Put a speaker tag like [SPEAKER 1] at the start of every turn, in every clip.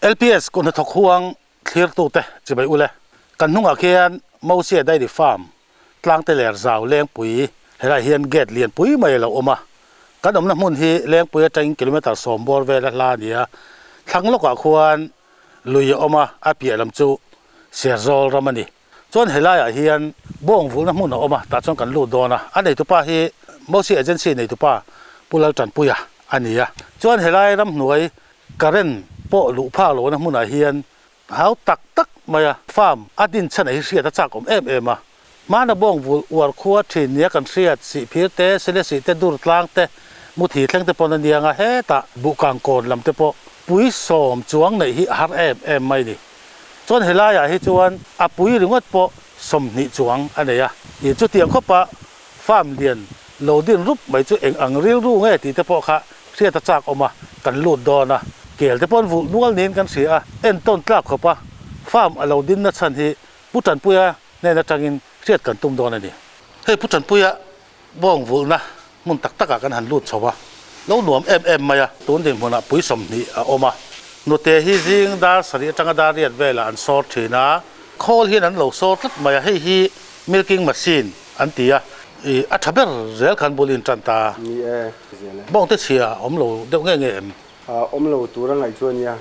[SPEAKER 1] LPS kut hnathawk huang thlirtute chibai ule. Kan hnungah khian Mosia Dairy Farm tlangte ler zau Lengpui helaiah hian gate lianpui mai a lo awm a. Kan awmna hmun hi Lengpui atangin kilometre sawm bawr vel a hla a ni a. Thlang lawkah khuan lui a awm a, a piah lam chu Serzawl ram a ni. Chuan helaiah hian bawng vulhna hmun a awm a, tah chuan kan lut dawn a. A neitupa hi Mosi Agency neitupa Pu Laltanpuia a ni a. Chuan helai ramhnuai current pawh luh phak lohna hmunah hian hau tak tak mai a, farm a din chhan a hi hriat a chak awm em em a. Hmana bawng vulh uar khua thin nia kan hriat, sihphir te, selesih te, dur tlang te, muthi thleng te pawn a niang a, hetah buhkang kawn lam te pawh pui sawm chuang neih hi a har em em mai ni. Chuan helaiah hi chuan a pui ringawt pawh 20 chuang a nei a, ih chutiang khawpa farm lian lo din rup mai chu eng ang rilru nge tih te pawh kha hriat a chak awm a, kan lut dawn a, kel te pawh an vulh nual niin kan hria a, entawn tlak khawpa farm a lo din na chhan hi Pu Tanpuia hnen atangin hriat kan tum dawn a ni. Hei Pu Tanpuia bawng vulhna hmun tak takah kan han lut chho a, lo nuam em em mai a. Tun dinhmunah pui 20 a awm a, nute hi zing dar sarih atanga dar riat velah an sawr thin a, khawl hian an lo sawr tlat mai a, hei hi milking machine an ti a, ih a tha ber zel khan bul in tan ta.
[SPEAKER 2] Ni e, zel e.
[SPEAKER 1] Bawngte chhia a awm lo deuh nge nge em?
[SPEAKER 2] Awm lo tur a ngaih chu a nia,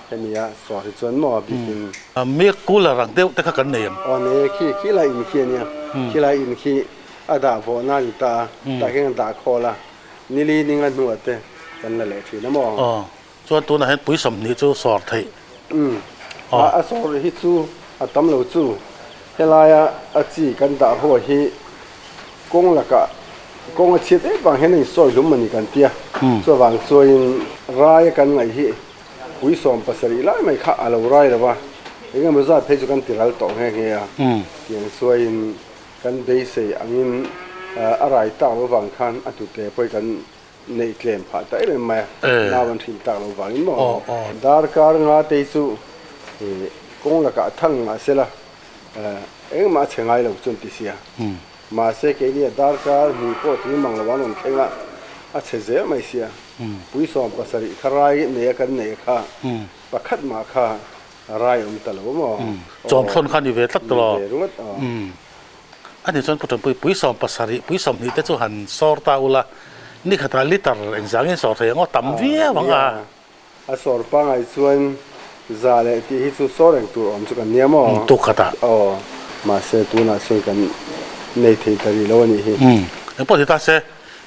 [SPEAKER 2] hemi a sawr hi chuan maw a bikin.
[SPEAKER 1] Milk cooler ang deuh te kha kan nei em?
[SPEAKER 2] Aw nei e, khi khi lai in khi a nia, khi lai in khi a dah vawhna a ni ta a, tah hian a dah khawl a, nili ninga hnuah te kan la leh thin a maw?
[SPEAKER 1] Aw, chuan tunah hian pui 20 chu sawr theih.
[SPEAKER 2] Umm, a sawr hi chu a tam lo chu, helaia a chi kan dah ho hi Kawng lakah kawng a chhiat em vang hian a insawi hlum a ni kan tia. Chuvang chuain rai a kan ngaih hi pui 17 lai mai kha a lo rai lo va, eng emaw zat phei chu kan ti ral tawh nghe nghe a. Tiang chuain kan beisei angin a rai tak lo vang khan a hnute pawh hi kan neih tlem phah ta em em mai a, nau an hrin tak lo vangin maw. Darkar nga te hi chu kawng lakah thang mahsela Engmah a chhe ngai lo chuan ti sia. Mahse keini a darkar hnih pawh tui mang lo an rawn thleng a, a chhe zel mai sia. Pui 17 kha rai nei a kan nei kha pakhat mah kha rai awm ta lo maw?
[SPEAKER 1] Chawm thlawn kha ni ve tlat
[SPEAKER 2] tawh lo. Ni ve ringawt aw.
[SPEAKER 1] Ani chuan Putanpui pui 70 pui 20 te chu han sawr ta ula, ni khatah liter engzangin sawr thei ang aw, tam viau ang a.
[SPEAKER 2] A sawr pangai chuan za leh tih hi chu saw reng tur awm chu kan nia maw?
[SPEAKER 1] Tuk khatah.
[SPEAKER 2] Aw, mahse tunah chuan kan nei thei ta rih lo a nih hi.
[SPEAKER 1] Umm, engpawh ti ta se,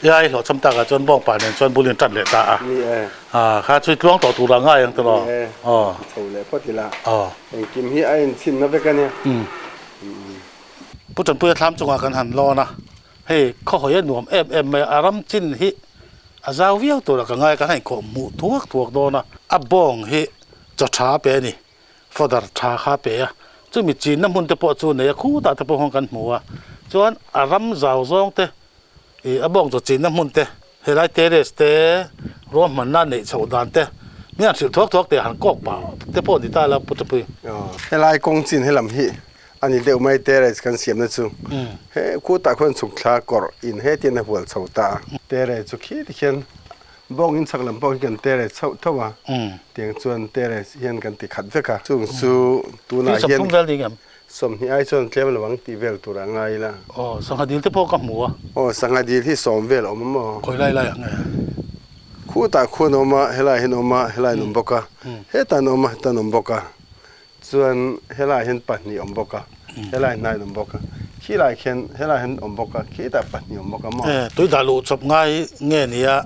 [SPEAKER 1] i hlawhchham takah chuan bawngpa nen chuan bul in tan leh ta a.
[SPEAKER 2] Ni e.
[SPEAKER 1] Ah, kha chu i tluang tawh turah ngai ang tiraw?
[SPEAKER 2] Ni e,
[SPEAKER 1] Aw.
[SPEAKER 2] Chho leh phawt ila. Aw. Engkim hi a inchhinna vek a nia.
[SPEAKER 1] Umm. Pu Tanpuia thlam chungah kan han lawn a. Hei khawhawi a nuam em em mai a, a ram chin hi a zau viau tur a ka ngai a, kan han inkhawh hmuh thuak thuak dawn a, a bawng hi chaw tha a pe a ni, fodder tha kha a pe a, chumi chinna hmun te pawh chu nei a, khutah te pawh khawn kan hmu a, chuan a ram zau zawng te ih a bawng chaw chinna hmun te helai terrace te ruahmanna neih chhoh dan te mi han hrilh thuak thuak teh han kawk pah te pawh ni ta la Pu Chapui.
[SPEAKER 2] Helai kawng chin helam hi A ni deuh mai terrace kan siamna chu he khutah khuan chhuk thla kawrh in hetian a hual chho ta a. Terrace chu khi ti khian bawng in chhak lam pawh hi kan terrace chhoh tho a, tiang chuan terrace hian kan ti khat vek a. Chung chu tunah hian 20 ai chuan tlem lo ang tih vel tur a ngai ila.
[SPEAKER 1] Aw sangha dil te pawh ka hmu a.
[SPEAKER 2] Aw sangha dil hi 10 vel a awm a maw?
[SPEAKER 1] Khawi lai lai ah nge?
[SPEAKER 2] Khutah khuan a awm a, helai hian a awm a, helai an awm bawk a, hetah an awm a, hetah an awm bawk a. Chuan helaiah hian pahnih awm bawk a, helaiah hnaiin awm bawk a, khilaiah khian helaiah hian awm bawk a, khitah pahnih awm bawk a maw?
[SPEAKER 1] E, tui dah luh chawp ngai nge nia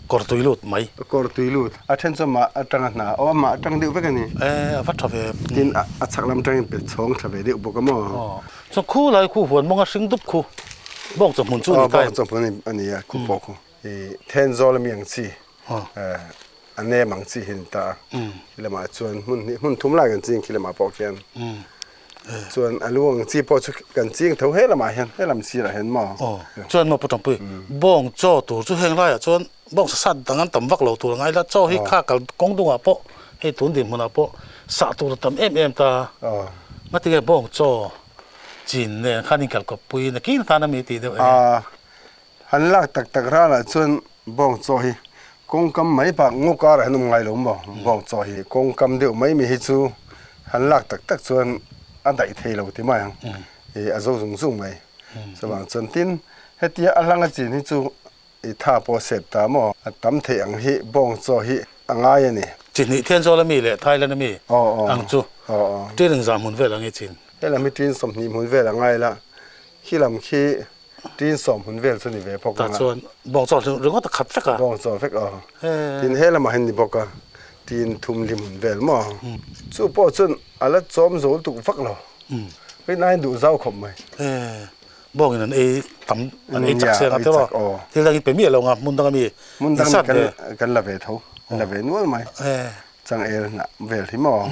[SPEAKER 1] kawr tui lut mai.
[SPEAKER 2] Kawr tui lut. A then chu amah atanga hna, aw amah atang deuh vek a ni.
[SPEAKER 1] E, a va tha ve.
[SPEAKER 2] Tin, a chhak lam atangin pe chhawng thla ve deuh bawk a maw?
[SPEAKER 1] Aw, chuan khu lai khu huan mawnga hring dup khu bawng chawhmun chu a ni ta em?
[SPEAKER 2] Aw, bawng chawhmun a ni a, khu pawh khu. I Thenzawl ami ang chi a nem ang chi hi a ni ta a, khi lamah chuan hmun hnih hmun thum lai kan ching khi lamah pawh khian chuan a lu ang chi pawh chu kan ching tho he lamah hian he lam sirah hian maw.
[SPEAKER 1] Aw chuan maw Pu Tangpui bawng chaw tur chu heng laiah chuan bawng sa sat dang an tam vak lo tur a ngai la chaw hi kha kal kawng dungah pawh hei tun dinhmunah pawh sah tur a tam em em ta ngatinge bawng chaw chin nen khan in kalkawppui nakin tan a mi tih deuh
[SPEAKER 2] eng. Han lak tak tak ralah chuan bawng chaw hi Kawngkam mai bak ngaw karah hian awm ngai lo maw? Bawngchaw hi kawngkam deuh mai mai hi chu han lak tak tak chuan a daih thei lo ti mai ang. Ih a zo zung zung mai. Chuvang chuan tin hetia a hlang a chin hi chu i tha pawh a sep ta maw? A tam theih ang hi bawngchaw hi a ngai a ni.
[SPEAKER 1] Chi hnih Thenzawl ami leh Thailand ami ang chu Ṭiling za hmun vel ang i chin.
[SPEAKER 2] Helam hi ṭin 20 hmun vel a ngai la, khi lam khi Tin 10 hmun vel chu ni ve bawk
[SPEAKER 1] ang a. Tah chuan bawngchaw ringawt a khat vek a.
[SPEAKER 2] Bawngchaw vek aw. Tin he lamah hian ni bawk a, tin thum li hmun vel maw. Chu pawh chuan a la chawm zo lutuk vak lo. Rinai duh zau khawp mai.
[SPEAKER 1] Bawngin an ei tam, an ei chak siang a tiraw. Thil dangin pe miah lo ang a, hmun dang ami
[SPEAKER 2] Hmun dang kan la ve tho, kan la ve nual mai. Changel hnah vel hi maw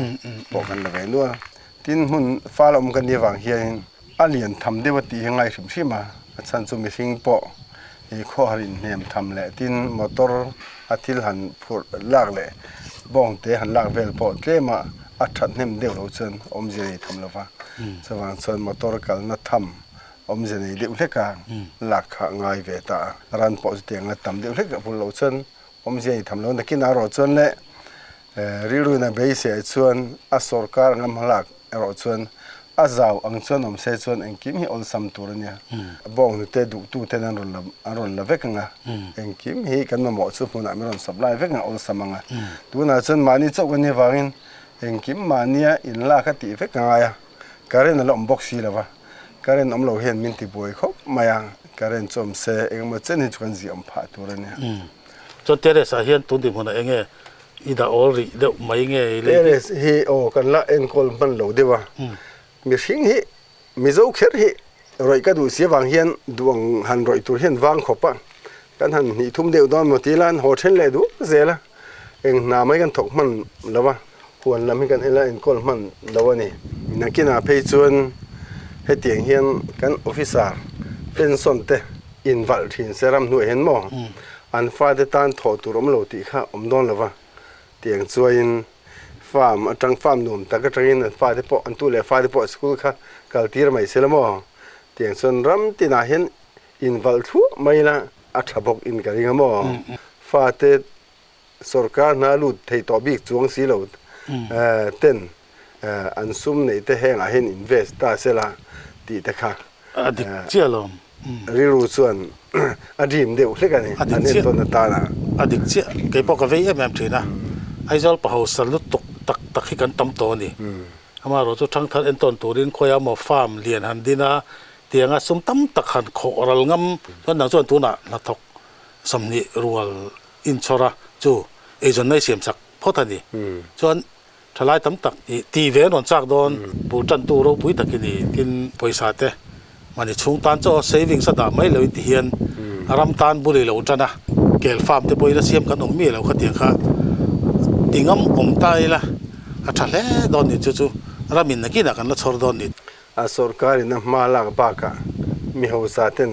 [SPEAKER 2] pawh kan la ve nual. Tin hmun fal awm kan nih avang hianin a lian tham deuh a tih hi ngai hrim hrim a, a chhan chu mihring pawh i khawhar inhnem tham leh tin motor a thil han phurh lak leh bawng te han lak vel pawh tlem a a that hnem deuh lo chuan awmzia nei tham lo va. Chuvang chuan motor kalna tham awmzia nei deuh hlek a lak kha ngai ve ta a, ran pawh chutiang a tam deuh hlek a vul loh chuan Awmzia i tham lo nakin a erawh chuan le rilruin a beisei chuan a sawrkar anga hmalak erawh chuan a zau ang chuan awm se chuan engkim hi awlsam tur a nia. Bawng hnute duhtu ten an rawn la an rawn la vek ang a, engkim hi kan mamawh chu hmunah min rawn supply vek ang a awlsam ang a. Tunah chuan mahni chauh kan nih avangin engkim mahnia inlak a tih vek a ngai a, current a la awm bawk si lo va, current awm lo hian min tibuai khawp mai a, current chu awm se engemaw chen hi chu kan ziah awm phah tur a nia.
[SPEAKER 1] Chuan terrace ah hian tun dinhmunah eng nge i dah awl rih deuh mai nge i lei?
[SPEAKER 2] Terrace hi aw kan la enkawl hman lo deuh a, mihring hi Mizo kher hi rawih ka duh si avang hian duang han rawih tur hian vang khawp a, kan han hnih thum deuh dawn maw ti ila an haw then leh duh zel a, eng hna mai kan thawk hman lo a, huan lam hi kan ela enkawl hman lo a ni. Nakinah phei chuan hetiang hian kan officer pension te invalh thin se ram hnuaiah hian maw an fate tan thawh tur awm lo tih kha awm dawn lo va, tiang chuain Farm atang farm nuam tak atangin an fate pawh an tu leh fate pawh school kha kal tir mai se la maw? Tiang chuan ram tinah hian invalh thluah mai ila a tha bawk in ka ring a maw? Fate sorkar hna lut thei tawh bik chuang si lo ten an sum neih te hengah hian invest ta se la tih te kha
[SPEAKER 1] A dik chiah lo.
[SPEAKER 2] Rilru chuan a dream deuh hlek a ni, an entawn atana.
[SPEAKER 1] A dik chiah. Kei pawh ka vei em em thin a. Aizawl pa hausa lutuk tak tak hi kan tam tawh a ni. Amaherawhchu thangthar entawn turin khawiah maw farm lian han din a, tianga sum tam tak han khawh ral ngam chuan dang chuan tunah hnathawk 20 rual inchhawr a, chu eizawnna i siamsak phawt a ni. Chuan Thalai tam tak i ti ve an rawn chak dawn, bul tantu ropui tak i ni tin pawisa te mahni chhung tan chaw savings a dah mai lo in ti hian a ram tan bul i lo tan a, kel farm te pawhin a siam kan awm miah lo khatiang kha ti ngam awm ta ila a tha hle dawn ni chu chu ramin nakinah kan la chhawr dawn ni.
[SPEAKER 2] A sorkarin a hma lak bakah mi hausa ten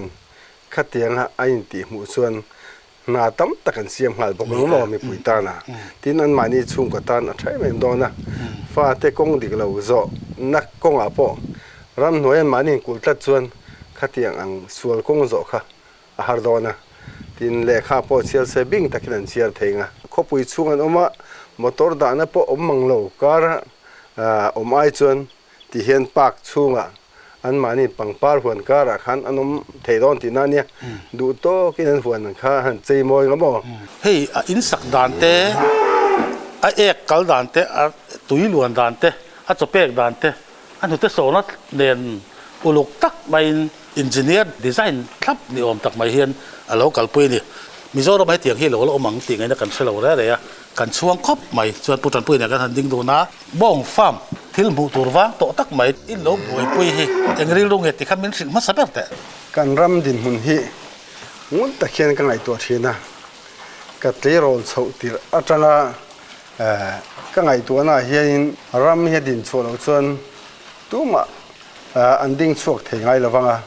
[SPEAKER 2] khatianga a intihhmuh chuan Hna tam tak an siam nghal bawk ang maw mipui tana. Tin anmahni chhungkaw tan a tha em em dawn a, fate kawng dik lo zawh na kawngah pawh ramhnuai anmahni inkulh tlat chuan khatiang ang sual kawng zawh kha a har dawn a. Tin lehkha pawh chhiar se bing takin an chhiar thei ang a. Khawpui chhung an awm a, motor dahna pawh awm mang lo kar awm ai chuan Ti hian park chhungah anmahni pangpar huan karah khan an awm thei dawn tihna a nia. Duh tawkin an huan ang kha han chei mawi ngam aw.
[SPEAKER 1] Hei a insak dan te, a ek kal dan te, a tui luan dan te, a chaw pek dan te, a hnute sawhna nen uluk tak maiin engineer design thlap ni awm tak mai hian a lo kalpui a ni. Mizoram hetiang hi lo la awm ang tih ngaihna kan hre lo reh reh a, kan chhuang khawp mai. Chuan Pu Tanpuia nen kan han ding dun a. Bawng farm thil hmuh tur vang tawh tak mai in lo buaipui hi eng rilru nge ti kha min hrilh hmasa ber teh.
[SPEAKER 2] Kan ram dinhmun hi ngun tak hian ka ngaihtuah thin a, ka tleirawl chhoh tirh atanga ka ngaihtuahnaah hianin ram hi a din chhuah loh chuan tumah an ding chhuak thei ngai lo vang a,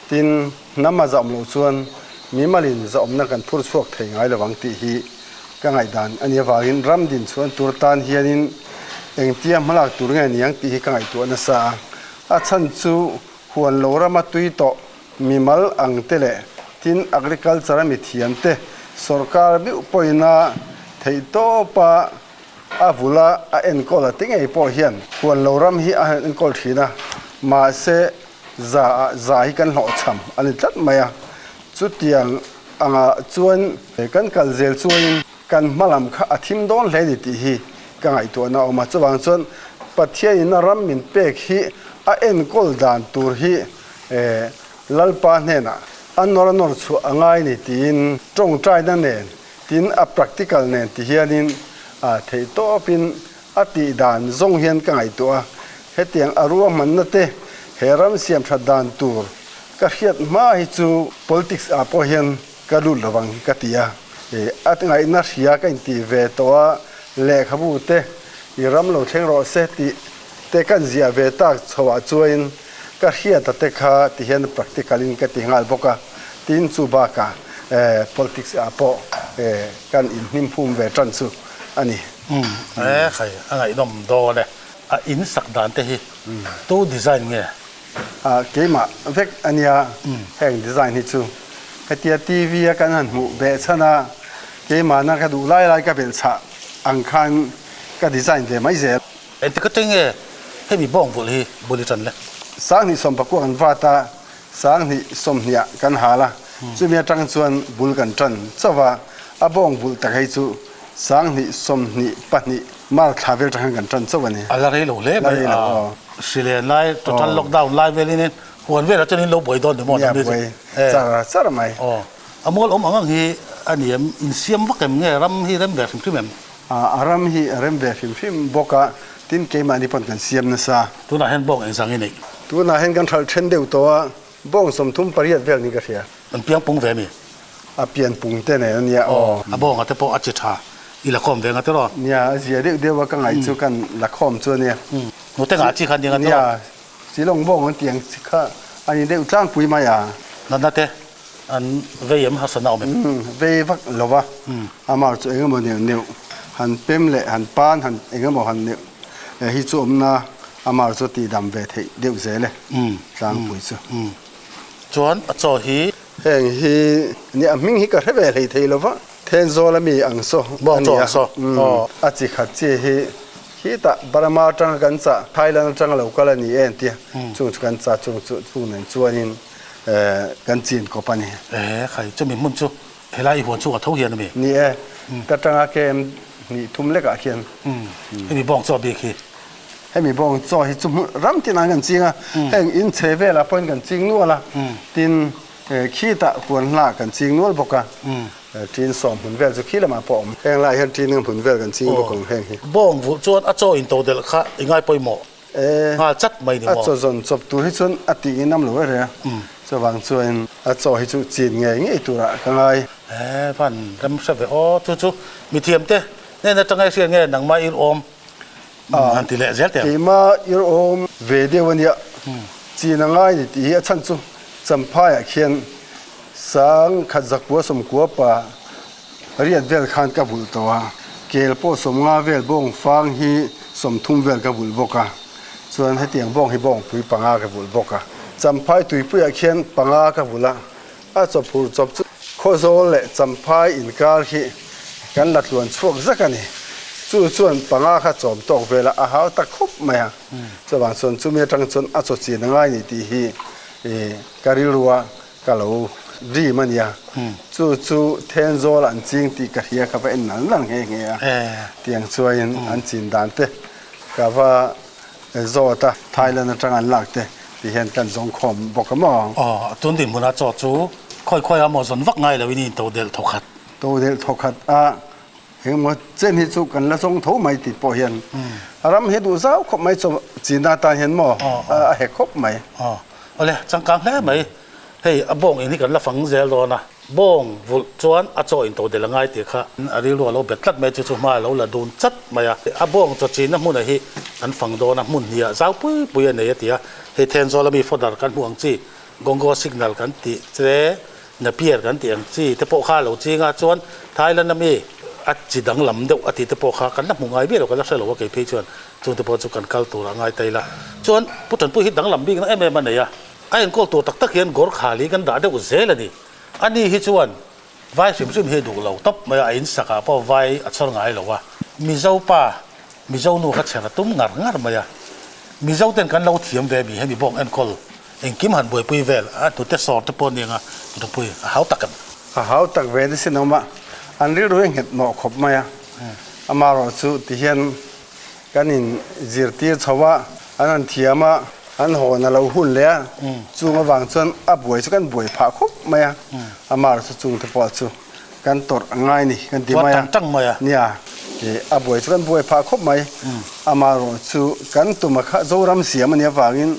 [SPEAKER 2] tin hnam a zahawm loh chuan mimalin zahawmna kan phur chhuak thei ngai lo vang tih hi ka ngaihdan a nih avangin ram din chhuan tur tan hianin engtia hmalak tur nge niang tih hi ka ngaihtuah nasa a. A chhan chu huan lo rama tui tawh mimal ang te leh tin agriculture a mithiam te Sorkar meuh pawhin a theihtawpa a vula a enkawl a ti ngei pawh hian huan lo ram hi a han enkawl thin a, mahse za ah za hi kan hlawhchham a ni tlat mai a. Chutiang angah chuan kan kal zel chuanin kan hma lam kha a thim dawn hle ni tih hi ka ngaihtuahna a awm a. Chuvang chuan Pathianin a ram min pek hi a enkawl dan tur hi Lalpa hnenah a nawr a nawr chhuah a ngai ni tiin tawngtaina nen tin a practical nen ti hianin a theih tawpin a tih dan zawng hian ka ngaihtuah a. Hetiang a ruahmanna te he ram siam that dan tur ka hriat hma hi chu politics ah pawh hian ka lut lovang ka ti a. A ngaihna hria ka intih ve tawh a, lehkhabu te i ram lo thleng rawh se tih te kan ziah ve tak chhoah chuain ka hriata te kha ti hian practical in ka ti nghal bawk a, tin chu bakah politics ah pawh kan inhnim phum ve tan chu a ni.
[SPEAKER 1] Umm e khai a ngaihnawm dawn e. A in sak dan te hi tu design nge?
[SPEAKER 2] A keimah vek a nia heng design hi chu. Hetia TV a kan han hmuh beh chhan a keimahna ka duh lai lai ka belh chhah ang khan ka design ve mai zel.
[SPEAKER 1] Engtik atang nge hemi bawng vulh hi bul i tan le?
[SPEAKER 2] 2019 kan vat a, 2020 ah kan hal a, chumi atang chuan bul kan tan chauh a, a bawng vulh tak hei chu 2022 Mar thla vel atang khan kan tan chauh a ni.
[SPEAKER 1] A la rei lo hle mai a, hrilen lai total lockdown lai velin huan velah chuan in lo buai dawn ni maw?
[SPEAKER 2] Nia buai char char mai.
[SPEAKER 1] Aw, a mual awm ang ang hi a ni em? Insiam vak em nge ram hi rem ve hrim hrim em?
[SPEAKER 2] A ram hi a rem ve hrim hrim bawk a, tin keimahni pawn kan siam nasa.
[SPEAKER 1] Tunah hian bawng engzang i neih?
[SPEAKER 2] Tunah hian kan hralh then deuh tawh a, bawng 38 vel niin ka hria.
[SPEAKER 1] An piang pung ve mi?
[SPEAKER 2] A pian pung te nen a nia aw.
[SPEAKER 1] A bawnga te pawh a chi tha i la khawm ve nga tiraw?
[SPEAKER 2] Nia, a zia deuh deuh a ka ngaih chu kan la khawm chu a nia.
[SPEAKER 1] Hnute ngah chi kha a nia nga tiraw?
[SPEAKER 2] Nia, Shillong bawng an tiang chi kha a ni deuh tlangpui mai a.
[SPEAKER 1] Natna te an vei em harsatna awm em?
[SPEAKER 2] Vei vak lo va, amah chu engemaw neuh neuh han pem leh han pan han engemaw han neuh hi chu awmna amah chu tihdam ve theih deuh zel e tlangpui chu.
[SPEAKER 1] Chuan a chaw hi.
[SPEAKER 2] Heng hi nia a hming hi ka hre ve hlei thei lo va, Thenzawl ami ang saw a ni a, a chi khat chi hi khitah Burma atanga kan chah Thailand atanga lo kal a ni e an tia, chung chu kan chah chung chu chung nen chuanin kan chin kawp a ni.
[SPEAKER 1] E khai, chumi hmun chu helai i huan chhungah tho hian a mi?
[SPEAKER 2] Ni e, ka tanga kem hnih thum lekah khian.
[SPEAKER 1] Hemi bawng chaw bik hi.
[SPEAKER 2] Hemi bawng chaw hi chu hmun ram tin ah kan ching a, heng in chhe velah pawhin kan ching nual a, tin khitah huan hla kan ching nual bawk a, tin sawm hmun vel chu khi lamah pawh a awm. Heng laiah hian tin hmun vel kan ching bawk ang heng hi.
[SPEAKER 1] Bawng vulh chuan a chaw in to delh kha i ngai pawimawh nghal chat mai ni maw?
[SPEAKER 2] A chaw zawn chawp tur hi chuan a tih in am lo e reng a, chuvang chuan a chaw hi chu chin ngei ngei turah ka ngai.
[SPEAKER 1] E van rem hre ve aw, chu chu mithiam te nen atanga i hriat nge nangmah i awm Han ti leh zel teh ang.
[SPEAKER 2] Keimah ir awm ve deuh a nia, chin a ngai ni tih hi a chhan chu Champhaiah khian sang khat zakua sawmkua pa riat vel khan ka vulh tawh a, kel pawh sawmnga vel bawng fang hi 30 vel ka vulh bawk a, chuan hetiang bawng hi bawngpui panga ka vulh bawk a. Champhai tuipuiah khian panga ka vulh a, a chawphur chawp chu Khawzawl leh Champhai inkar hi kan la tluan chhuak zak a ni. Chu chuan panga kha chawm tawk velah a hau ta khawp mai a. Chuvang chuan chumi atang chuan a chaw chin a ngai ni tih hi ka rilru a ka lo dream a nia. Chu chu Thenzawl an ching tih ka hria ka va en nal nal nghe nghe a. Tiang chuain an chin dan te ka va Zawt a, Thailand atang an lak te ti hian kan zawng khawm bawk a maw?
[SPEAKER 1] Aw, tun dinhmunah chaw chu khawi khawi a maw zawn vak ngai loin in todelh thawkhat.
[SPEAKER 2] Todelh thawkhat a, engemaw chen hi chu kan la zawng tho mai tih pawh hian ram hi duh zau khawp mai chaw china tan hian maw a hek khawp mai.
[SPEAKER 1] Aw, awle changkang hle mai. Hei a bawng in hi kan la fang zel dawn a, bawng vulh chuan a chaw in todelh a ngai tih kha a rilru a lo bet tlat mai chu chu hma a lo la dun chat mai a. A bawng chaw chinna hmunah hi kan fang dawn a, hmun hniah zau pui pui a nei a ti a. Hei Thenzawl ami fodder kan hmuh ang chi, Gongo signal kan tih che, Napier kan tih ang chi te pawh kha a lo ching a, chuan Thailand ami a chi danglam deuh a tih te pawh kha kan la hmu ngai miah lo, kan la hre lo a kei phei chuan chung te pawh chu kan kal tur a ngai ta ila. Chuan Pu Tanpui hi danglam bikna em em a nei a. A enkawl tur tak tak hian Gorkhali kan dah deuh zel a ni. Ani hi chuan Vai hrim hrim hi duh lo tawp mai a, a in sakah pawh vai a chhawr ngai lo a. Mizo pa, Mizo nu kha chher a tum ngar ngar mai a. Mizo ten kan lo thiam ve mi hemi bawng enkawl engkim han buaipui vel a hnute sawr te pawh nia hnutepui a hau tak em?
[SPEAKER 2] A hau tak ve ni sin awm a, an rilru hi nghet hnawh khawp mai a. Amaherawhchu tihian Kan in zirtir chho a, an han thiam a, an hawn a lo hun leh a, chung avang chuan a buai chu kan buai phah khawp mai a, amah chu chung te pawh chu kan tawrh a ngai ni kan ti mai a, nia a buai chu kan buai phah khawp mai, amaherawh chu kan tuma kha Zoram siam a nih avangin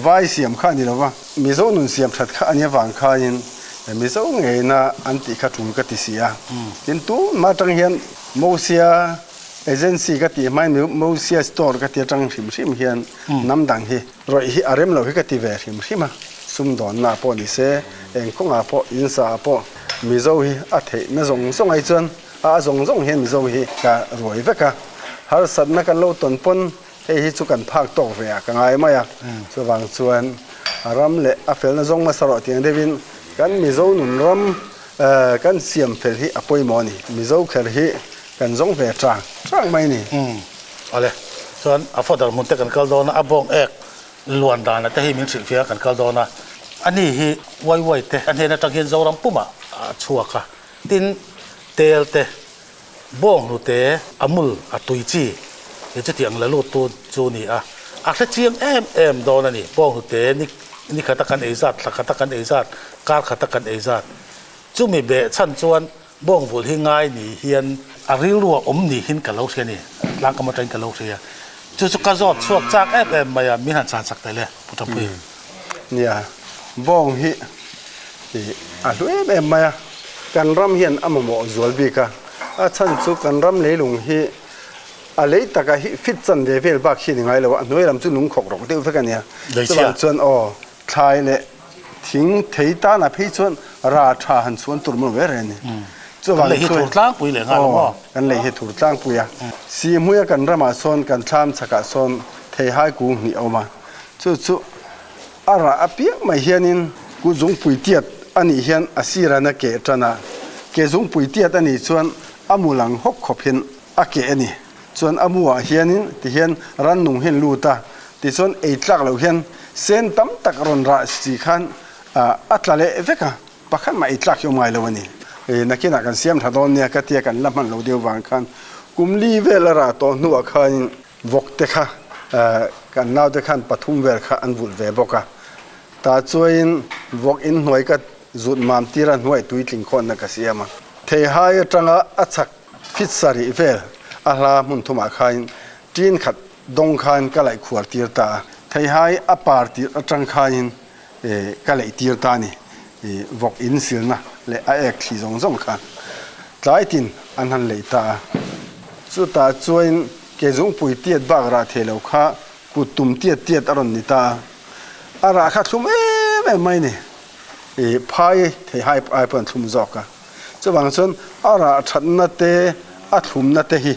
[SPEAKER 2] vai siam kha a ni lo va, Mizo nun siam that kha a nih avang khain Mizo ngeina an tih kha tul ka ti si a, tin tunhma atang hian Mosia Agency ka tih hmain Mosia store ka ti atang hrim hrim hian hnam dang hi rawih hi a rem lo hi ka ti ve hrim hrim a, sumdawnna pawh ni se, eng kawngah pawh, insa ah pawh Mizo hi a theihna zawng zawng ai chuan a zawng zawng hian Mizo hi ka ruai vek a, harsatna kan lo tawn pawn hei hi chu kan phak tawk ve ah ka ngai mai a, chuvang chuan a ram leh a felna zawng hmasa rawh tiang deuhin kan Mizo nun ram kan siam fel hi a pawimawh a ni, Mizo kher hi Kan zawng ve chang chang mai ni.
[SPEAKER 1] Umm awle chuan a fodder hmun te kan kal dawn a, a bawng ek luan dan te hi min hrilh fiah a kan kal dawn a, a ni hi uai uai te a hnen atang hian Zoram pumah a chhuak a, tin tel te bawng hnute a mul a tui chi hi chutiang la lut tu chu ni a, a hre chiang em em dawn a ni, bawng hnute ni ni khata kan ei zat, thla khata kan ei zat, kar khata kan ei zat, chumi beh chhan chuan Bawng vul hi ngai ni hian a rilru a awm ni hin ka lo hria ni, tlangkam atangin ka lo hria. Chu chu ka zawt chhuak chak em em mai a, min han chhan chak teh le, Pu Thapui.
[SPEAKER 2] Nia, bawng hi a hlu em em mai a, kan ram hian a mamawh zual bik a, a chhan chu kan ram leilung hi a lei taka hi fit chan ve vel bak hi a ni ngai lo a, a hnuai lam chu lung khawk rawk deuh vek a nia. Chuvang chuan aw, Thlai leh thing thei tanah phei chuan ra tha han chhuan tur maw ve reng a ni.
[SPEAKER 1] Kan lei hi thur tlangpui leh nghal maw?
[SPEAKER 2] Kan lei hi thur tlangpui a. Sihhmuia kan ramah sawn kan thlam chhakah sawn theihai kung hnih a awm a. Chu chu a rah apiang mai hianin ku zungpui tiat a nih hian a sirana keh tan a. Ke zungpui tiat a nih chuan a mu lang hawk khawp hian a keh a ni. Chuan a mu ah hianin tihian rannung hian lut a, tichuan ei tlak loh hian sen tam tak rawn rah si khan a tla leh vek a, pakhat mah ei tlak hi awm ngai lo a ni. Nakinah kan siam tha dawn nia ka tia kan la hman lo deuh vang khan kum li vel a rah tawh hnuah khanin vawk te kha kan naute khan pathum vel kha an vulh ve bawk a, tah chuain vawk in hnuai ka zut mam tir a hnuai tuitling khawnna ka siam a, theihai atanga a chak Fit sarih vel a hla hmun thumah khain ṭin khat dawng khan ka laih khuar tir ta a, theihai a par tirh aṭang khain ka leih tir ta a ni. Vawk in silna leh a ek thli zawng zawng kha tlai tin an han leih ta a. Chutah chuan ke zungpui tiat bak rah thei lo kha kut tum tiat tiat a rawn ni ta a, a rah kha thlum em em mai a ni. Phai theihai ai pawh an thlum zawk a. Chuvang chuan a rah thatna te, a thlumna te hi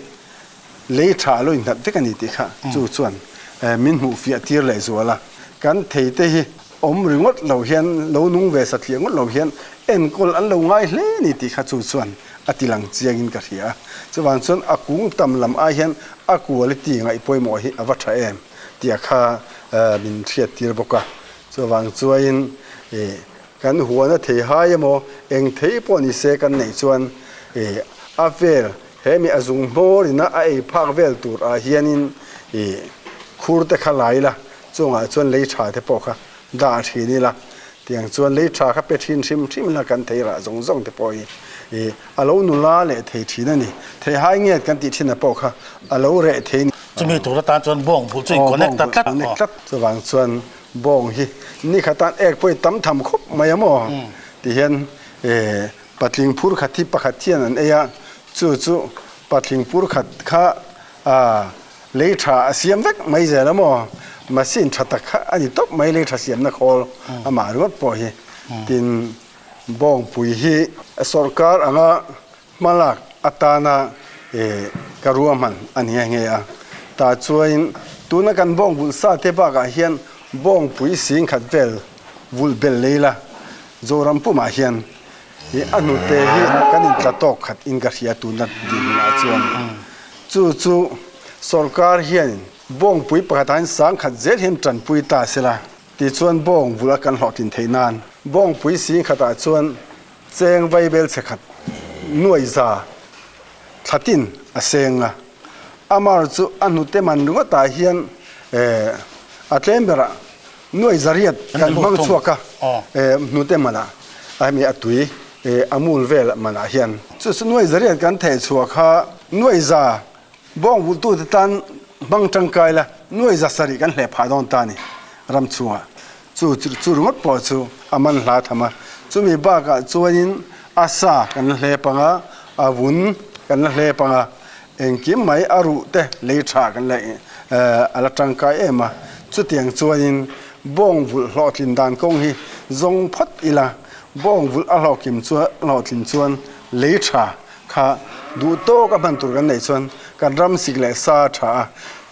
[SPEAKER 2] lei tha lo innghat vek a ni tih kha chu chuan min hmuh fiah tir leh zual a. Kan thei te hi awm ringawt lo hian, lo nung ve satliah ngawt lo hian enkawl an lo ngai hle a ni tih kha chu chuan a ti lang chiangin ka hria a. Chuvang chuan a kung tam lam ai hian a quality ngaih pawimawh hi a va tha em tih a kha min hriat tir bawk a. Chuvang chuain Kan huan a thei hai emaw, eng thei pawh ni se kan neih chuan ih a vel he mi a zung hmawr ina a ei phak vel tur ah hianin ih khur te kha la ila, chungah chuan lei tha te pawh kha dah thin ila, tiang chuan lei tha kha pe thin hrim hrim ila kan thei rah zawng zawng te pawh hi ih a lo nula leh thei thin a ni. Thei hai nget kan tih thin ah pawh kha a lo reh thei a ni.
[SPEAKER 1] Chumi tur atan chuan bawng bul chu in connect ta tlat.
[SPEAKER 2] Chuvang chuan Bawng hi ni khatan ek pawh i tam tham khawp mai a maw? Ti hian patling phur khat hi pakhat hian an ei a, chu chu patling phur khat kha lei tha a siam vek mai zel a maw? Machine tha tak kha a ni tawp mai lei tha siamna khawl amah ringawt pawh hi. Tin, bawngpui hi sawrkar anga Hmalak atana ka ruahman a ni nghe a, tah chuan tuna kan bawng vulh sa te bakah hian bawngpui sing khat vel vulh belh lei la, Zoram pumah hian Hi a hnute hi kan intla tawk khat in ka hria tuna dinhmunah chuan. Chu chu sorkar hian bawngpui pakhatah hian sangkhat zel hian tanpui ta sela tichuan bawng vul a kan hlawhtlin theih nan bawngpui sing khatah chuan cheng vaibel chhe khat nuai za thlatin a seng a. Amar chu a hnute man ringawtah hian a tlem berah Nuai zariat kan hmang chhuak a, hnute manah a hemi a tui a mul vel manah hian. Chu chu nuai zariat kan theh chhuah kha nuai za bawng vulhtute tan hmang tangkai la nuai za sarih kan hleh phah dawn ta a ni ram chhungah. Chu chu ringawt pawh chu a man hla tham a. Chumi bakah chuanin a sa kan la hlep ang a, a vun kan la hlep ang a, Engkim mai a ruh te lei tha kan la a la tangkai em a, chutiang chuanin bawng vulh hlawhtlin dan kawng hi zawng phawt ila, bawng vulh a hlawhkim chuan hlawhtlin chuan lei tha kha duh tawk a hman tur kan neih chuan kan ram sik leh sa a tha a,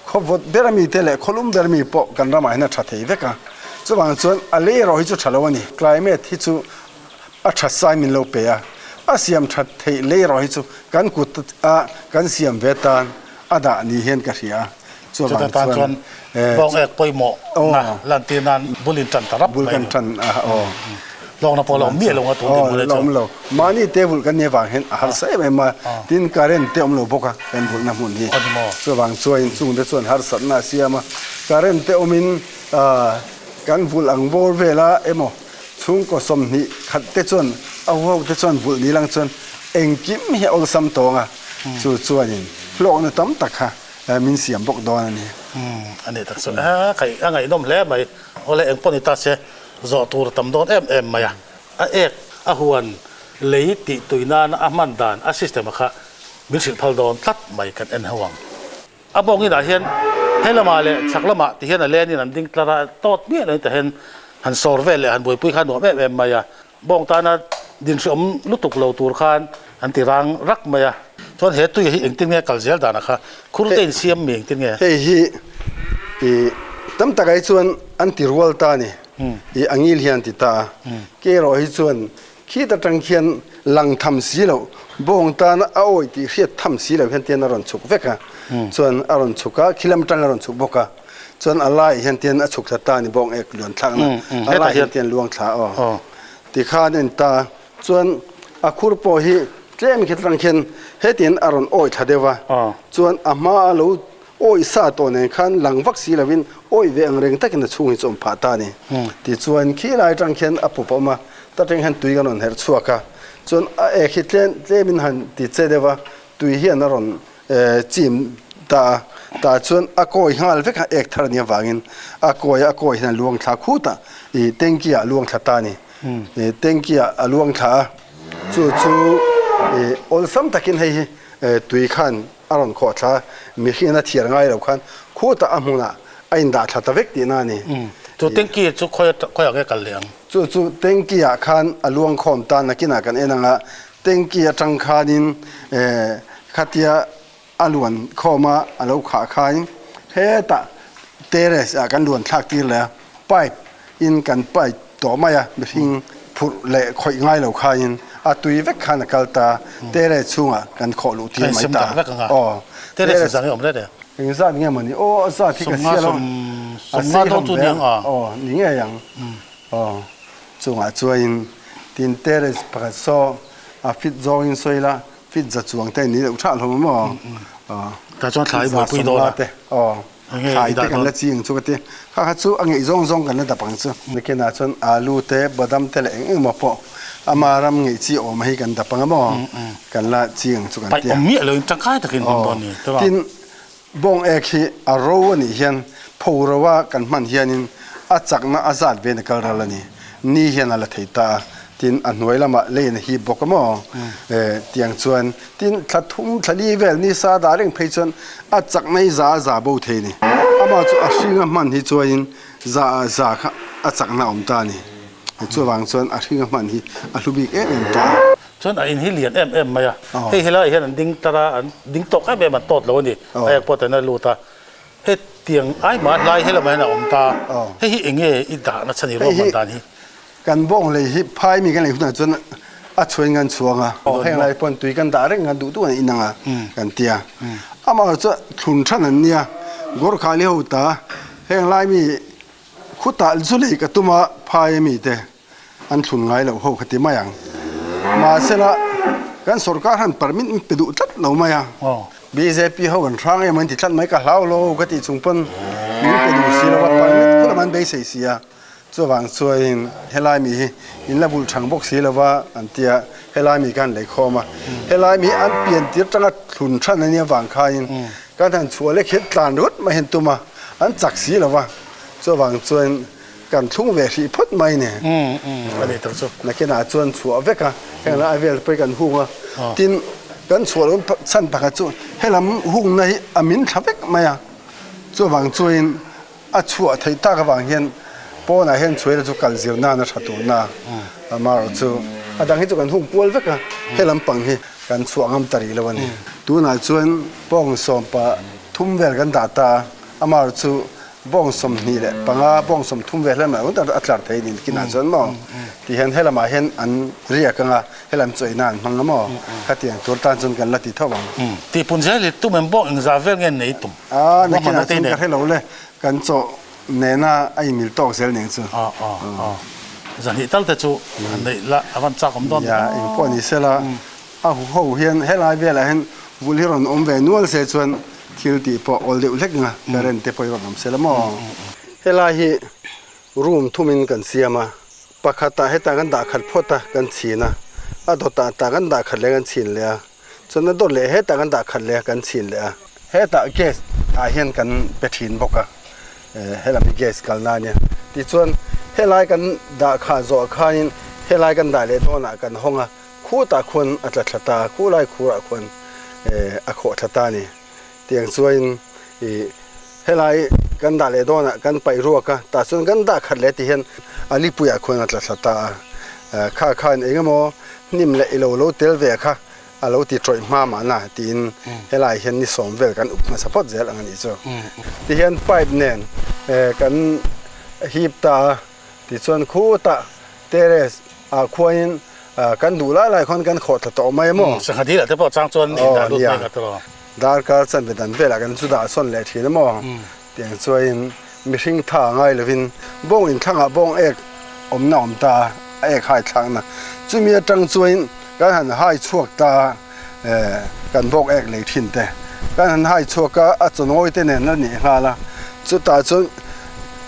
[SPEAKER 2] khawvawt ber ami te leh khawlum ber ami pawh kan ramah hian a tha thei vek a, chuvang chuan a lei erawh hi chu tha lo a ni, climate hi chu A that sai min lo pe a, a siam that theih lei erawh hi chu kan kut a kan siam ve tan a dah ni hian ka hria a,
[SPEAKER 1] chuvang chuan chuan bawng ek pawimawh na lantir nan bul in tan ta rap mai bul
[SPEAKER 2] kan tan a aw
[SPEAKER 1] lawngna pawh la awm miah lo nga tun
[SPEAKER 2] din bul awm lo mahni te vulh kan nih avang hian a harsa em em a tin current te awm lo bawk a kan vulhna hmun hi chuvang chuan chung te chuan harsatna a siam a current te awmin kan vulh ang bawr vela emaw Chhungkaw 20 khat te chuan a huho te chuan vulh ni lang chuan engkim hi a awlsam tawng a, chu chuanin hlawkna tam tak kha min siam bawk dawn a ni.
[SPEAKER 1] A nih tak chu a khaih a ngaihnawm hle mai. Awle eng pawh ni ta se zawh tur tam dawn em em mai a. A ek a huan lei tih tui nana a hman dan a system a kha min hrilh phal dawn tlat mai kan en ho ang. A bawng inah hian he lamah leh chhak lamah ti hian a lenin an ding tlar a, tawt miah lo in tahen han sawr vel leh han buaipui kha nuam em em mai a. Bawng tana dinhriawm lutuk lo tur khan an ti rang rak mai a. Chuan he tui hi engtin nge kal zel danah kha khur te insiam mi engtin nge?
[SPEAKER 2] Hei hi i tam takah hi chuan an ti rual ta a ni. I a ngil hian an ti ta a. Ke erawh hi chuan Khit atang khian lang tham si loh, bawng tana a awi tih hriat tham si loh hian tian a rawn chhuk vek a, chuan a rawn chhuk a, khilam atang a rawn chhuk bawk a, chuan a laiah hian tian a chhuk thla ta a ni bawng ek luan thlakna, a laiah hian tian luang thla aw tikhan a en ta a, chuan a khur pawh hi tlem khit atang khian hetiang a rawn awi thla deuh a, chuan a hma a lo Awih sa tawh nen khan lang vak si lovin awih ve ang reng takin a chhung hi chu awm phah ta a ni. Tichuan khi lai atang khian a pup a awm a, ta teng hian tui kan rawn herh chhuak a, chuan a ek hi tlem tlemin han ti che deuh a, tui hian a rawn chim ta a, tah chuan a kawi nghal vek a, ek thar a nih avangin a kawi a, a kawi hian a luang thla khut a, ih tanky ah a luang thla ta a ni. Tanky ah a luang thla a, chu chu ih awlsam takin hei hi tui khan A rawn khawh thla, mihring a thiar ngai lo khan khutah a hmunah a indah thla ta vek tihna a ni.
[SPEAKER 1] Chu tanky chu khawiah nge kal leh ang?
[SPEAKER 2] Chu chu tanky ah khan a luang khawm ta nakinah kan en ang a, tanky atang khanin khatia a luan khawm a, a lo khah khain hetah terrace ah kan luan thlak tir leh a, pipe in kan pipe tawh mai a, mihring phurh leh khawih ngai lo khain a tui vek khan a kal ta, terrace chhungah kan khawh luh tir mai ta.
[SPEAKER 1] Aw, terrace zang hi awm hle
[SPEAKER 2] Eng zat nge mawni? Aw, a zat hi ka hria lo.
[SPEAKER 1] A sei hlawm ve
[SPEAKER 2] a. Aw, ni ngei ang. Aw, chungah chuanin tin terrace pakhat saw a fit zawngin sawi la, fit za chuang te ni deuh thah hlawm a maw?
[SPEAKER 1] Aw, tah chuan thlai buaipui dawn a.
[SPEAKER 2] Aw. Thlai te kan la chi ang chu ka ti. Kha kha chu a ngeih zawng zawng kan la dap ang chu. Nakinah chuan alu te, badam te leh eng eng emaw pawh ama ram ngeih chi awm hi kan dap ang a maw? Kan la chi ang chu kan
[SPEAKER 1] ti a. Paih awm miah loin tangkai takin hlim dawn ni.
[SPEAKER 2] Tin, bawng ek hi a ro a nih hian pho ro a kan hman hianin a chakna a zat ve na kal ral a ni. Ni hian a la thei ta a. Tin, a hnuai lamah leiin a hip bawk a maw? Tiang chuan, tin, thla thum, thla li vel ni sa dah reng phei chuan a chak mai za a za bo thei a ni. Amah chu a hringa hman hi chuanin za ah za kha a chakna a awm ta a ni. Chuvang chuan a hringa hman hi a hlu bik em em ta a.
[SPEAKER 1] Chuan a in hi lian em em mai a. Hei helaiah hian an ding tar a, an ding tawk em em an tawt lo a ni. A ek pawh ten a lut a. Hetiang ai mah hlai helamah hian a awm ta. Hei hi eng nge i dahna chhan i ruahman dan hi?
[SPEAKER 2] Kan bawng lei hi phai mi kan lei hunah chuan A chhuain kan chhuang a, heng lai pawn tui kan dah reng kan duh duh an inang a kan ti a. Amah chu thlun than an nia, Gorkhali ho ta heng lai mi khutah zu lei ka tum a phai ami te an thlun ngai loh ho kha ti mai ang. Mahsela kan sorkar han permit min pe duh tlat lo mai a. Bjp ho kan hrang em an ti tlat mai ka hlau lo ka tih chung pawn min pe duh si lo a, permit khulam an beisei si a. Chuvang chuain helai mi hi in la vulh thang bawk si lova an ti a, helai mi khan lei khawm a. Helai mi hi an pian tir tanga thlun than a nia vang khain kan han chhuah lek hian tlan ringawt mai hian tum a, an chak si lova. Chuvang chuain kan thlung ve hrih phawt mai ni. Nakinah chuan chhuah vek a, heng lai vel pawh hi kan hung a. Tin, kan chhuah loh chhan pakhat chu helam hungna hi a min thla vek mai a. Chuvang chuain A chhuah theih tak avang hian pawnah hian chhuaina chu kal zir nan a tha tur na amaherawh chu a dang hi chu kan hung kual vek a, he lampang hi kan chhuah ngam ta rih lo a ni. Tunah chuan bawng sawmpa thum vel kan dah ta a, amaherawh chu bawng 25, bawng 30 vel helamah a tlar thei a ni kinah chuan maw ti hian helamah hian an riak ang a. Helam chu eina an hmang a maw? Khatiang tur tan chuan kan la ti tho ang.
[SPEAKER 1] Tihpun zel hi tum em bawk engzah vel nge nei tum?
[SPEAKER 2] A, nakinah chuan ka hre lo le, kan chaw nena a inmil tawk zel nen chu.
[SPEAKER 1] Aw, aw, aw. Zahnih tal te chu han neih la a van chak awm dawn.
[SPEAKER 2] Ya, engpawh ni sela, a huho hian helai velah hian vul hi rawn awm ve nual se chuan thil tih pawh awl deuh hlek nga, current te pawh hi rawn awm sela maw? Helai hi room thumin kan siam a. Pakhatah hetah kan dah khat phawt a, kan chhin a, a dawtah tah kan dah khat leh kan chhin leh a, chuan a dawt leh hetah kan dah khat leh a kan chhin leh a. Hetah gas ah hian kan pe thin bawk a, helam hi gas kalna a nia. Tichuan helai kan dah khah zawh khanin helai kan dah leh dawnah kan hawng a, khutah khuan a tla thla ta a, khulai khurah khuan a khawh thla ta a ni. Tiang chuain ih helai kan dah leh dawnah kan paih ruak a, tah chuan kan dah khat leh ti hian a lipuiah khuan a tla thla ta a. Kha khan eng emaw hnim leh ilo lo tel ve kha a lo ti tawih hma mahna tiin helai hian ni sawm vel kan up hmasa phawt zel ang a nih chu. Tihian pipe nen kan hip ta a, tichuan khutah terrace ah khuanin kan duh lai lai khuan kan khawh thla tawh mai maw?
[SPEAKER 1] Sangha dil ah te pawh chang chuan in dah lut mai ka tawh.
[SPEAKER 2] Darkar chanve dan velah kan chu dah sawn leh thin a maw? Tiang chuain mihring tha ngai lovin bawng inthlangah bawng ek awmna awm ta a, a ek hai thlakna. Chumi atang chuain kan han hai chhuak ta a, kan bawng ek lei thin te. Kan han hai chhuak a, a chawnawi te nen a nih nghal a. Chutah chuan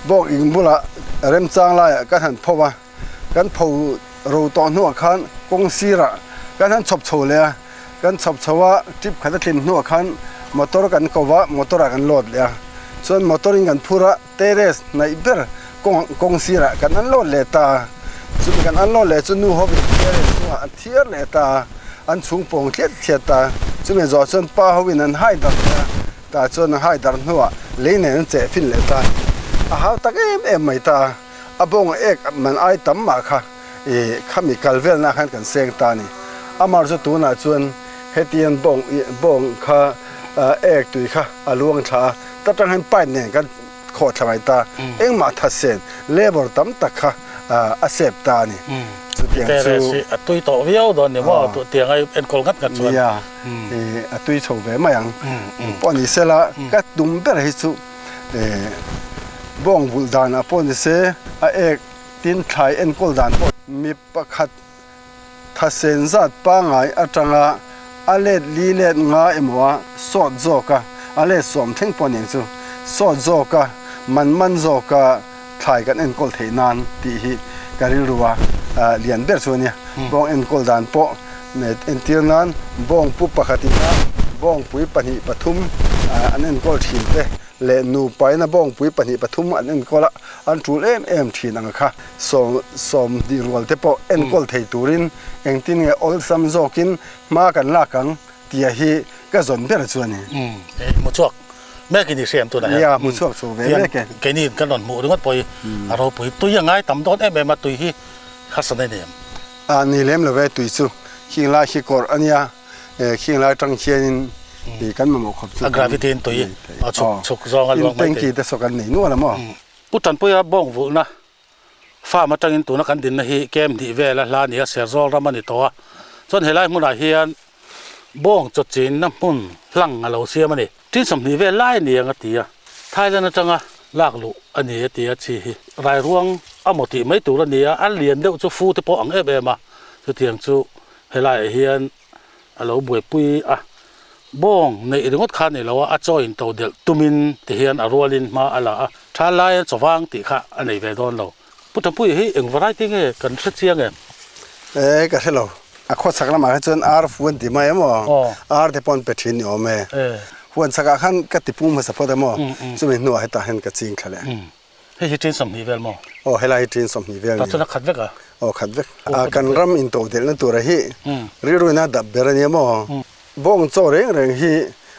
[SPEAKER 2] bawng ing bulah remchang laiah kan han pho a. Kan pho ro tawh hnuah khan kawng sirah kan han chhawp chho leh a, kan chhawp chho a, trip khat a tlim hnuah khan motor kan ko va, motor ah kan load leh a, chuan motor in kan phur a, terrace hnaih ber kawng kawng sirah kan unload leh ta a, chumi kan unload leh chu nu hovin terrace chungah an thiar leh ta a, an chhung pawng tliat tliat ta a, chumi zawh chuan pa hovin an hai darh leh a, tah chuan an hai darh hnuah lei nen an cheh fin leh ta a ni, a hau tak em em mai ta a. A bawng ek man ai tam mah kha i khami kal velna khan kan seng ta a ni. Amar chu tunah chuan hetiang bawng bawng kha ek tui kha a luang thla a, ta tang hian pipe nen kan khawh thla mai ta. Engmah tha sen labour tam tak kha a sep ta a ni.
[SPEAKER 1] Chutiang chu. A tui tawh viau dawn ni maw tiang a enkawl ngat ngat chuan.
[SPEAKER 2] Nia, a tui chho ve mai ang. Pawh ni sela ka tum ber hi chu. Bawng vulh danah pawh ni se, a ek tin thlai enkawl dan pawh mi pakhat thasen zat pangngai atanga a let li let nga emaw a sawt zawk a, a let sawm thleng pawh nen chu sawt zawk a, man man zawk a thlai kan enkawl theih nan tih hi ka rilru a lian ber chu a nia. Bawng enkawl dan pawh entir nan bawng pu pakhat ina bawngpui pahnih pathum an enkawl thin te leh nupa ina bawngpui pahnih pathum an enkawl a, an tul em em thin ang kha. Sawm sawmhnih rual te pawh enkawl thei turin engtin nge awlsam zawkin hma kan lak ang tia hi ka zawn ber chu a ni.
[SPEAKER 1] Hmu chhuak mek in i hriam tunah hian.
[SPEAKER 2] Nia, hmu chhuak chho ve mek e.
[SPEAKER 1] Keini kan rawn hmuh ringawt pawh hi a ropui. Tui a ngai tam dawn em em a, tui hi harsa nei nem.
[SPEAKER 2] A ni lem lo ve tui chu khing lai khi kawrh a nia, khing lai atang khianin kan mamawh khawp chu.
[SPEAKER 1] A gravity in tui a chhuk chhuk zawng a luang mai thei.
[SPEAKER 2] Tanky te saw kan nei nual a maw?
[SPEAKER 1] Pu Tanpuia bawng vulhna. Farm atangin tuna kan dinna hi kem hnih vel a hla a ni a, Serzawl ram a ni tawh a. Chuan helai hmunah hian bawng chaw chinna hmun hlang a lo siam a ni. Tin 20 vel lai a ni ang a ti a, Thailand atanga lak luh a ni a ti a, chi hi rairuang a maw tih mai tur a ni a, a lian deuh chu fu te pawh ang em em a, chutiang chu helaiah hian a lo buaipui a, bawng neih ringawt kha a ni lo a, a chaw in to delh tumin ti hian a rualin hma a la a, tha laia chawvang tih kha a nei ve dawn lo. Pu Thapuia hi eng variety nge kan hre chiang em?
[SPEAKER 2] E, ka hre lo. A khawchhak lamah kha chuan ar fu an ti mai em aw? Ar te pawh an pe thin ni awm e. Huan chhakah khan ka ti pung hmasa phawt em aw? Chumi hnuah hetah hian ka ching thla leh.
[SPEAKER 1] Hei hi tin 20 vel maw?
[SPEAKER 2] Aw, helai hi tin 20 vel ni.
[SPEAKER 1] Tah chuan a khat vek a?
[SPEAKER 2] Aw, khat vek. A kan ram intodelhna tura hi rilruina dap ber a nia maw? Bawng chaw reng reng hi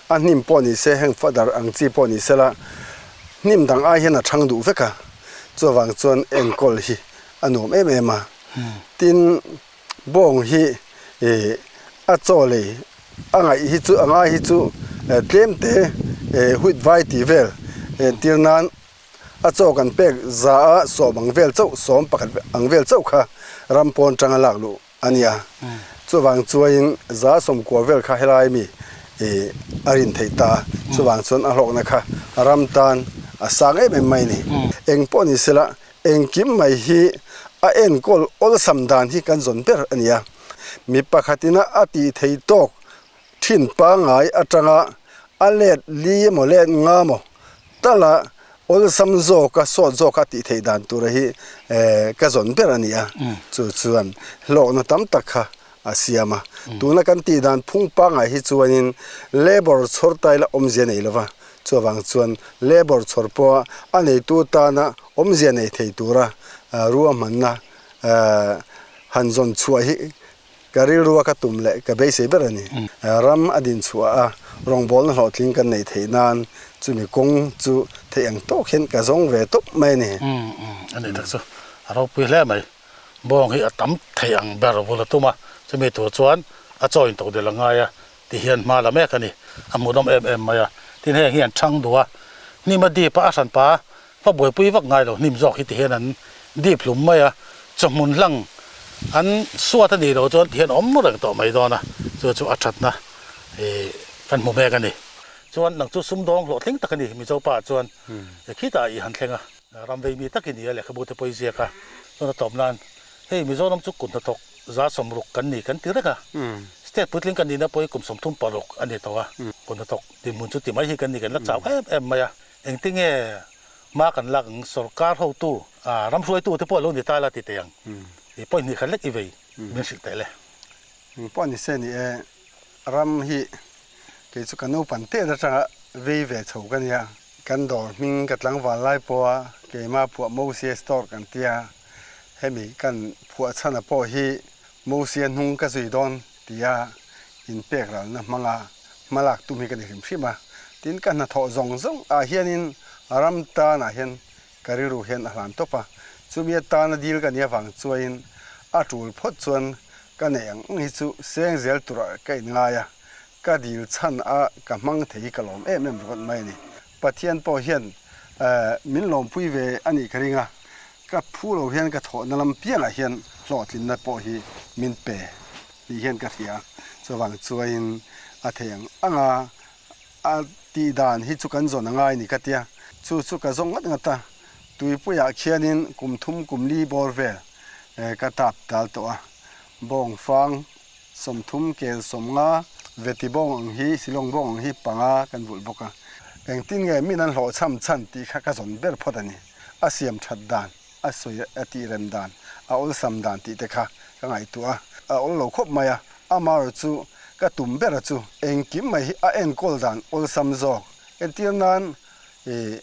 [SPEAKER 2] a hnim pawh ni se, heng fadar ang chi pawh ni sela, hnim dang ai hian a thang duh vek a, chuvang chuan enkawl hi a nuam em em a. Tin, bawng hi a chaw lei a ngaih hi chu a ngai hi chu tlem te huit vai tih vel entir nan a chaw kan pek za a sawm ang vel chauh, sawm pakhat ang vel chauh kha ram pawn tanga lak luh a nia. Chuvang chuain za 90 vel kha helai mi a rin theih ta a, chuvang chuan a hlawkna kha ram tan a sang em em mai a ni. Eng pawh ni sela engkim mai hi a enkawl awlsam dan hi kan zawn ber a ni a. Mi pakhatina a tih thei tawk thin pangngai atanga a let li emaw let nga maw tala awlsam zawka sawt zawka tih theih dan tura hi ka zawn ber a ni a, chu chuan hlawkna tam tak kha a siam a. Tuna kan tih dan phung pangngai hi chuanin labour chhawr taila awmzia nei lova, chuvang chuan labour chhawr pawha a neitu tana awmzia nei thei tura ruahmanna han zawn chhuah hi Ka rilrua ka tum leh ka beisei ber a ni. Ram a din chhuah a, rawngbawlna hlawhtling kan neih theih nan chumi kawng chu theih ang tawk hian ka zawng ve tawp mai a ni.
[SPEAKER 1] Umm a nih tak chu a ropui hle mai. Bawng hi a tam theih ang ber vul a tum a, chumi tur chuan a chaw in to del a ngai a ti hian hma la mek a ni. A hmuhnawm em em mai a, tin heng hi an chhang duh a, hnim a dip a, a hranpa va buaipui vak ngai lo hnim zawk hi ti hian an dip hlum mai a, chawhmun hlang an suat a nih loh chuan ti hian awm reng tawh mai dawn a, chu chu a thatna ih kan hmu mek a ni. Chuan nang chu sumdawng hlawhtling tak a ni Mizo pa chuan khitah ih han thleng a, ram vei mi tak i ni a lehkhabu te pawh i ziak a, chuan a tawp nan hei Mizoram chu kut hnathawk 60 kan ni kan ti reng a, state puitling kan nihna pawh hi kum 36 a ni tawh a, kut hnathawk dinhmun chu ti mai hi kan ni kan la chau em em mai a. Engtinge hma kan lak ang sorkar hotu ram hruaitu te pawh a lo ni ta la ti teh ang. I pawh hnih khat lek i vei min hrilh teh le.
[SPEAKER 2] Eng pawh ni se ni e, ram hi kei chu ka naupan teh atanga vei ve chho ka nia. Kan dawr hming ka tlangval lai pawha keima phuah Mosia Store kan tia, hemi kan phuah chhana pawh hi Mosia hnung ka zui dawn tia inpek ralna hmanga hmalak tum hi ka ni hrim hrim a. Tin, ka hnathawh zawng zawng ah hianin ram tanah hian ka rilru hian a hlan tawp a. Chumi atana dil ka nih avang chuain a tul phawt chuan ka neih ang ang hi chu seng zel turah ka inngai a, ka dil chhan a ka hmang thei hi ka lawm em em ringawt mai a ni. Pathian pawh hian min lawmpui ve a nih ka ring a, ka phu lo hian ka thawhna lam piangah hian hlawhtlinna pawh hi min pe tih hian ka hria. Chuvang chuain a thei ang ang a, a tih dan hi chu kan zawn a ngai ni ka tia. Chu chu ka zawng ngat ngat a, tuipuiah khianin kum thum kum li bawr vel ka tap dal tawh a, bawng fang 30 kel 50 veti bawng ang hi Shillong bawng ang hi panga kan vulh bawk a. Engtin nge min an hlawhchham chhan tih kha ka zawn ber phawt a ni. A siam that dan, a sawi a tih rem dan, a awlsam dan tih te kha ka ngaihtuah a. A awl lo khawp mai a, amaherawh chu ka tum ber a chu engkim mai hi a enkawl dan awlsam zawk. Entir nan ih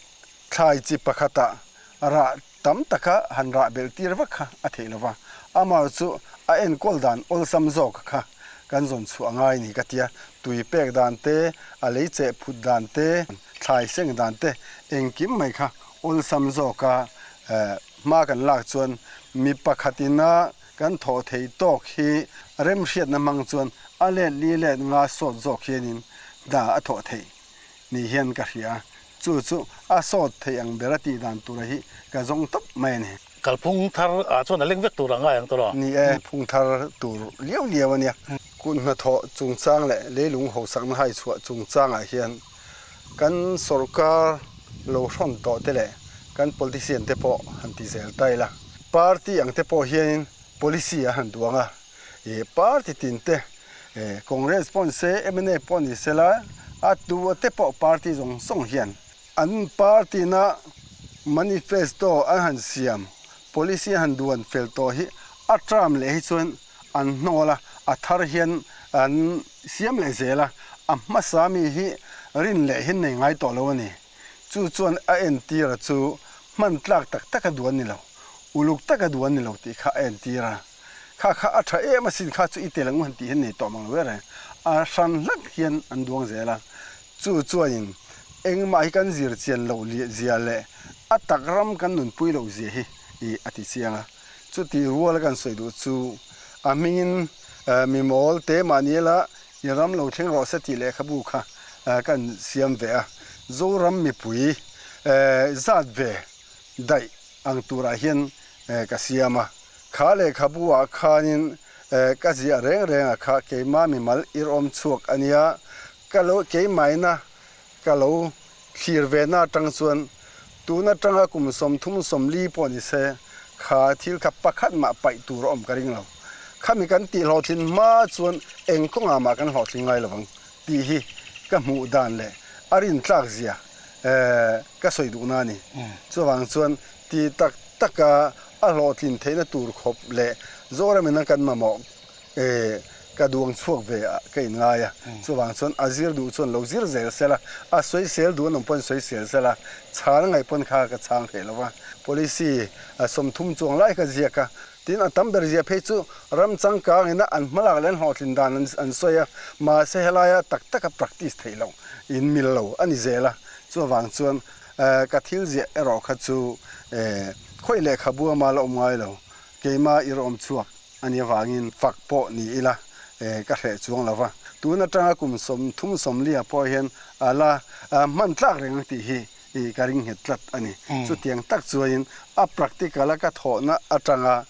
[SPEAKER 2] thlai chi pakhatah rah Tam taka han rah belh tir vak kha a theih lo va, amaherawh chu a enkawl dan awlsam zawk kha kan zawn chhuah a ngai ni ka tia, tui pek dan te, a lei cheh phut dan te, thlai seng dan te engkim mai kha awlsam zawka hma kan lak chuan mi pakhatina kan thawh thei tawk hi remhriatna hmang chuan a let li let nga sawt zawk hianin hna a thawh theih ni hian ka hria. Chu chu a sawt thei ang ber a tih dan tura hi ka zawng tawp mai a ni.
[SPEAKER 1] Kalphung thar ah chuan a leng vek tur a ngai ang tawh.
[SPEAKER 2] Ni e, phung thar tur liau liau a nia. Kut hnathawh chungchang leh leilung hausakna hai chhuah chungchangah hian kan sawrkar lo hrawn tawh te leh kan politician te pawh han ti zel ta ila. Party ang te pawh hianin policy a han duang a, ih party tin te Congress pawh ni se, mnf pawh ni sela a tu te pawh party zawng zawng hian An party na manifesto an han siam, policy an han duan fel tawh hi a term leh hi chuan an hnawl a, a thar hian an siam leh zel a, a hmasa mi hi rin leh hi nei ngai tawh lo a ni. Chu chuan a entir a chu hman tlak tak tak a duan ni lo, uluk tak a duan ni lo tih kha a entir a. Kha kha a tha em asin kha chu i tel ang u han tih hian nei tawh mang lo e reng. A hran hlak hian an duang zel a. Chu chuanin engmah hi kan zir chian loh zia leh a tak ram kan nunpui loh zia hi i a ti chiang a. Chuti rual kan sawi duh chu a hmingin mi mawl te mahni la i ram lo thleng rawh se tih lehkhabu kha kan siam ve a. Zoram mipui zat ve daih ang turah hian ka siam a. Kha lehkhabu ah khanin ka ziah reng reng a kha keimah mimal irawm chhuak a nia. Ka lo keimaina ka lo thlir ve na atang chuan tun atanga kum 30 40 pawh ni se kha thil kha pakhat mah paih tur a awm ka ring lo. Khami kan tih hlawhtlin hma chuan eng kawngah mah kan hlawhtling ngai lovang tih hi ka hmuh dan leh a rintlak zia ka sawi duhna a ni. Chuvang chuan ti tak taka a hlawhtlin theihna tur khawp leh Zoramin a kan mamawh E, ka duang chhuak ve ah ka in ngai a, chuvang chuan a zir duh chuan lo zir zel sel a, a sawisel duh an awm pawn sawisel sel a, chhan ngaih pawn kha ka chhang hreh lo va. Policy 30 chuang lai ka ziak a, tin a tam ber zia phei chu ram changkang ina an hmalak leh an hlawhtlin dan an sawi a, mahse helaia tak taka practice theih loh in mil lo a ni zel a, chuvang chuan ka thil ziah erawh kha chu khawih lehkhabu ama la awm ngai lo, keimah i rawm chhuak a nih avangin fak pawh ni ila ka hreh chuang lo va. Tun atanga kum 30 40 pawh hian a la hman tlak reng ang tih hi ka ring nghet tlat a ni. Chutiang tak chuanin a practical a ka thawhna atanga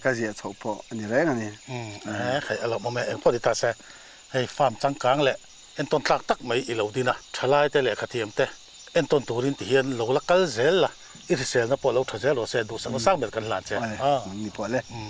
[SPEAKER 2] ka ziah chhoh pawh a ni reng a ni.
[SPEAKER 1] Hei a lawmawm e, engpawh ni ta se hei farm changkang leh entawn tlak tak mai i lo din a, thalaite lehkhathiamte entawn turin ti hian lo la kal zel la, i hriselna pawh lo tha zel rawh se, duhsakna sang ber kan hlan che.
[SPEAKER 2] Ni pawh le.